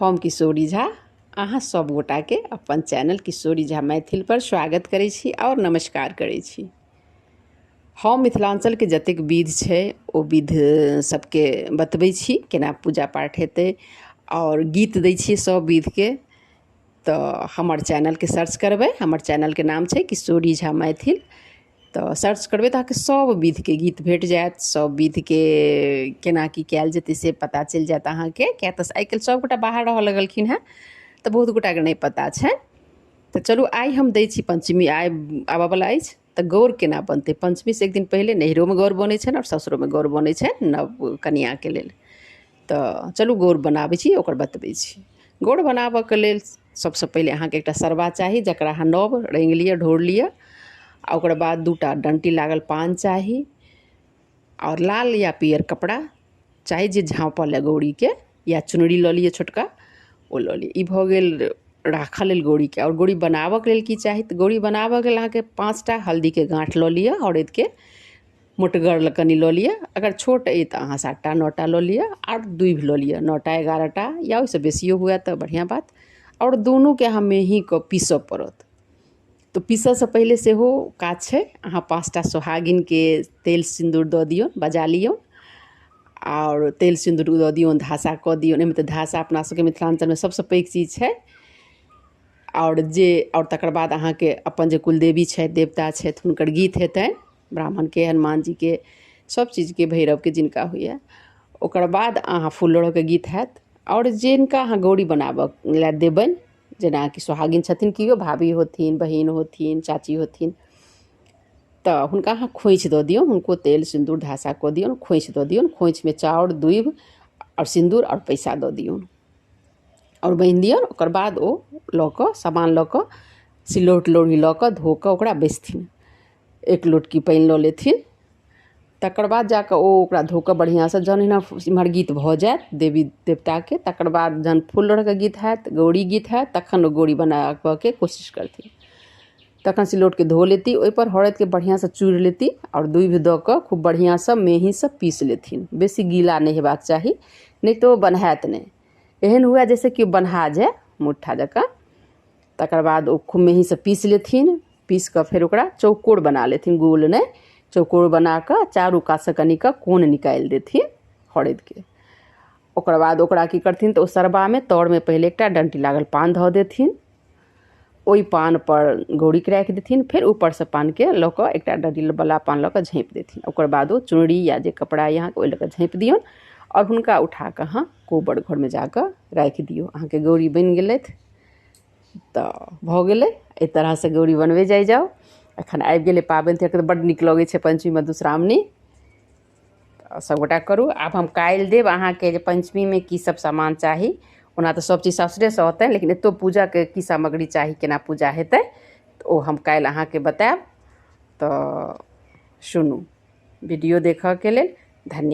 हम किशोरी झा अहाँ सब गोटाके अपन चैनल किशोरी झा मैथिल पर स्वागत करै छी आओर नमस्कार करै छी। हम मिथिलाञ्चलके जतेक विध छै ओ विध सबके बतबै छी, केना पूजा पाठ हेतै, आओर गीत दै छियै सब विधके। तऽ हमर चैनलके सर्च करबै, हमर चैनलके नाम छै किशोरी झा मैथिल। तऽ सर्च करबै तऽ अहाँके सब विधके गीत भेट जायत, सब विधके केना की कयल जेतै से पता चलि जायत अहाँके। किएक तऽ आइ काल्हि सबगोटा बाहर रहऽ लगलखिन हेँ तऽ बहुत गोटाके नहि पता छनि। तऽ चलू आइ हम दै छी पञ्चमी आइ आबऽवला अछि, तऽ गौर केना बनतै। पञ्चमीसँ एक दिन पहिले नैहरोमे गौर बनै छनि आओर ससुरोमे गौर बनै छनि नव कनिआँके लेल। तऽ चलू गौर बनाबै छी, ओकर बतबै छी। गौर बनाबऽके लेल सबसँ पहिले अहाँके एकटा सरबा चाही, जकरा अहाँ नव रङ्गि लिअ, ढोर लिअ। आ ओकर बाद दूटा डण्टी लागल पान चाही, आओर लाल या पियर कपड़ा चाही जे झाँपल अइ गौरीके, या चुनरी लऽ लिअ छोटका, ओ लऽ लिअ। ई भऽ गेल राखऽ लेल गौरीके। आओर गौरी बनाबऽके लेल की चाही, तऽ गौरी बनाबऽके लेल अहाँके 5टा हल्दीके गाँठ लऽ लिअ, हरदिके मोटगर कनि लऽ लिअ, अगर छोट अइ तऽ अहाँ 7टा 9टा लऽ लिअ, आओर दूभि लऽ लिअ 9टा 11टा या ओहिसँ बेसियो हुए तऽ बढ़िआँ बात। आओर दुनूके अहाँ मेहीके पीसऽ पड़त। तऽ पीसऽसँ पहिले सेहो काज छै, अहाँ 5टा सोहागिनके तेल सिन्दूर दऽ दियौन, बजा लियौन, आओर तेल सिन्दूर दऽ दियौन, धासा कऽ दियौन। एहिमे तऽ धासा अपना सबके मिथिलाञ्चलमे सबसँ पैघ चीज छै। आओर जे आओर तकर बाद अहाँके अपन जे कुलदेवी छथि, देवता छथि, हुनकर गीत हेतनि, ब्राह्मणके, हनुमान जीके, सब चीजके, भैरवके, जिनका होइए। ओकर बाद अहाँ फूल लोढ़ऽके गीत हैत। आओर जिनका अहाँ गौरी बनाबऽ लए देबनि, जेनाकि सोहागिन छथिन केओ, भाभी होथिन, बहिन होथिन, चाची होथिन, तऽ हुनका अहाँ खोँइछ दऽ दियौन, हुनको तेल सिन्दूर धासा कऽ दियौन, खोँइछ दऽ दियौन। खोँइछमे चाउर, दूभि आओर सिन्दूर आओर पैसा दऽ दियौन आओर बान्हि दियौन। ओकर बाद ओ लऽ कऽ सामान लऽ कऽ सिलौट लोढ़ी लऽ कऽ धो कऽ ओकरा बैसथिन, एक लोटकी पानि लऽ लेथिन। तकर बाद जाकऽ ओ ओकरा धो कऽ बढ़िआँसँ जहन एहिना इम्हर गीत भऽ जायत देवी देवताके, तकर बाद जहन फूल लोढ़ऽके गीत हैत, गौरी गीत हैत, तखन ओ गौरी बनाबऽके कोशिश करथिन। तखन सिलौटके धो लेती, ओहिपर हरदिके बढ़िआँसँ चूरि लेती आओर दूभि दऽ कऽ खूब बढ़िआँसँ मेहीसँ पीस लेथिन। बेसी गीला नहि हेबाक चाही, नहि तऽ ओ बन्हाएत नहि। एहन हुए जैसे कि बन्हा जाय मुट्ठा जकाँ। तकर बाद ओ खूब मेहीसँ पीस लेथिन। पीस कऽ फेर ओकरा चौकोर बना लेथिन, गोल नहि, चौकोर बना कऽ चारू कातसँ कनिके कोन निकालि देथिन हरदिके। ओकर बाद ओकरा की करथिन तऽ ओ सरबामे तरमे पहिले एकटा डण्टी लागल पान धऽ देथिन, ओहि पानपर गौरीके राखि देथिन, फेर ऊपरसँ पानके लऽ कऽ एकटा डण्टीवला पान लऽ कऽ झाँपि देथिन। ओकर बाद ओ चुनरी या जे कपड़ा अइ अहाँके ओहि लऽ कऽ झाँपि दियौन आओर हुनका उठा कऽ अहाँ कोबर घरमे जाकऽ राखि दियौ। अहाँके गौरी बनि गेलथि। तऽ भऽ गेलै, एहि तरहसँ गौरी बनबै जाइ जाउ। एखन आबि गेलै पाबनि तिहार, तऽ बड्ड नीक लगै छै पञ्चमी मधुश्रावणी। तऽ सबगोटा करू। आब हम काल्हि देब अहाँके जे पञ्चमीमे की सब सामान चाही। ओना तऽ सब चीज सासुरेसँ औतनि, लेकिन एतौ पूजाके की सामग्री चाही, केना पूजा हेतै, तऽ ओ हम काल्हि अहाँके बतायब। तऽ सुनू, वीडियो देखऽके लेल धन्यवाद।